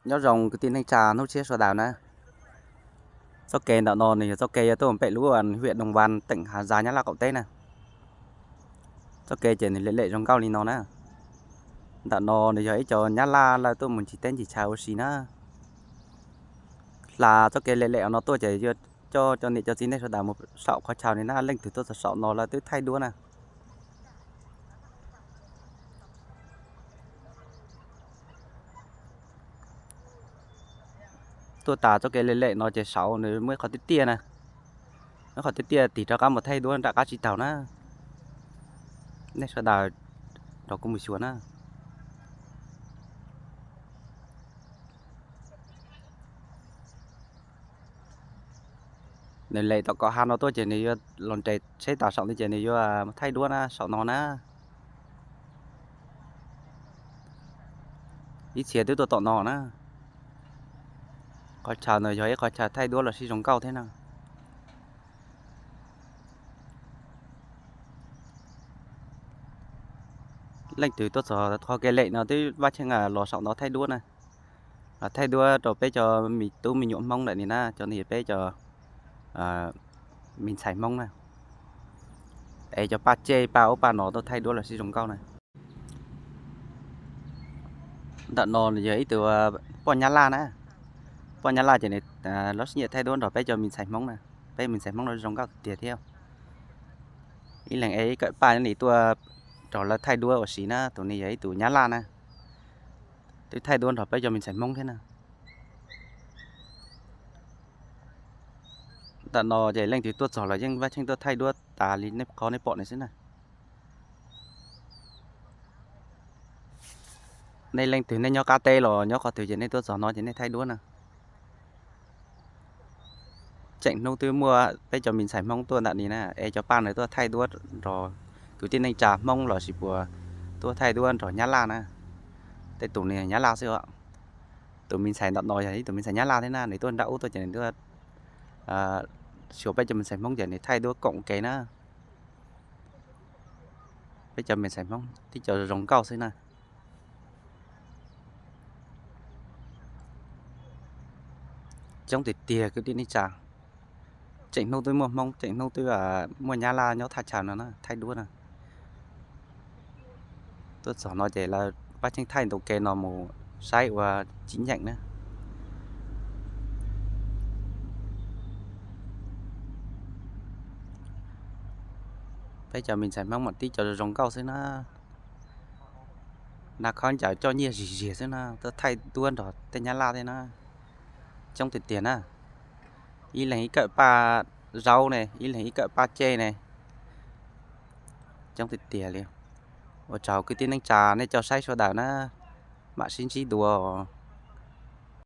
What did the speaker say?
Nyob zoo kwv tij neej tsa hnub tshiab sawv daws na. Txoj kev ntawm no nws yog txoj kev yuav tuaj pem lub huyện Đồng Văn, tỉnh Hà Giang, Nyab Laj qaum teb na. Txoj kev ces nws lem lem zoo nkauj li no na. Ntawm no nws yog ib co Nyab Laj lawv tuaj mus ncig teb ncig chaw ua si na. Hla txoj kev lem lem no tuaj ces yuav coj cov niam cov txiv nej sawv daws mus saum qhov chaw no na, leej twg tuaj txog saum no lawv twb thaij duab na. Tuaj tas txoj kev lem lem no ces saud nws muaj ib qhov tiaj tiaj na, muaj ib qhov tiaj tiaj tig rov qab mus thaij duab nram qab tsis taus na. Nej sawv daws nrog kuv mus xyuas na. Nws lem tom kom hav no tuaj ces nws yuav los nres tsheb tas saum no ces nws yuav thaij duab na saum no na. Ib txhia twb tuaj tom no na. Qhov chaw no yog ib qhov chaw thaij duab los sib zoo nkauj thiab na. Leej twg tuaj txog qhov kev lem no twb vaj tsheej los saum no thaij duab na. Thaij duab rau peb cov me tub me nyuam Hmoob ntawm ni na, cov ni peb cov me ntxhais Hmoob na. Es cov paj ceg paj ub paj no tuaj thaij duab los sib zoo nkauj na. Ntawm no yog ib tug poj Nyab Laj na. Poj Nyab Laj ces nws lub siab nyiam thaij duab nrog peb cov me ntxhais Hmoob na. Peb me ntxhais Hmoob los zoo nkauj tiag tiag thiab. Ib leeg ev ib kawm paj nyob ni tuaj nrog lawv thaij duab ua si na. Tus ni yog ib tus Nyab Laj na, twb thaij duab nrog peb cov me ntxhais Hmoob thiab na. Ntawm no ces leej twg tuaj txog los yeej vaj tsheej tuaj thaij duab tas li qhov nej pom no xwb na. Nej leej twg nej nyob qab teb los nyob qhov twg ces nej tuaj txog no ces nej thaij duab na. Tseem hnub twb muaj peb cov me ntxhais Hmoob tuaj ntawm ni na, es cov paj no tuaj thaij duab nrog kwv tij neej tsa Hmoob los sis puas tuaj thaij duab nrog Nyab Laj na. Tej tus nws Nyab Laj xwb os. Tus me ntxhais ntawm no yog ib tus me ntxhais Nyab Laj thiab na, nws tuaj nram ub tuaj ces nws tuaj xyuas peb cov me ntxhais Hmoob ces nws thaij duab koom kev na. Peb cov me ntxhais Hmoob tib co zoo nkauj xwb na. Coob tiag tiag kwv tij neej tsa. Tseem hnub twb muaj Hmoob, tseem hnub twb muaj Nyab Laj nyob thaj chaw no na, thaij duab na. Tuaj txog no ces lawv pab tsheej thaij ntau kev no mus saib ua tsim nyeem na. Peb cov me ntxhais Hmoob mas tib co zoo nkauj xwb na. Nas khob ncaws coj nyiaj zig ziag xwb na, tuaj thaij duab nrog tej Nyab Laj thiab na. Coob tiag tiag na. Ib leeg ib kawm paj zaub ne, ib leeg ib kawm paj ceg ne. Coob tiag tiag li. Ua tsaug kwv tij neej tsa nej coj saib sawv daws na. Mam sib ntsib dua.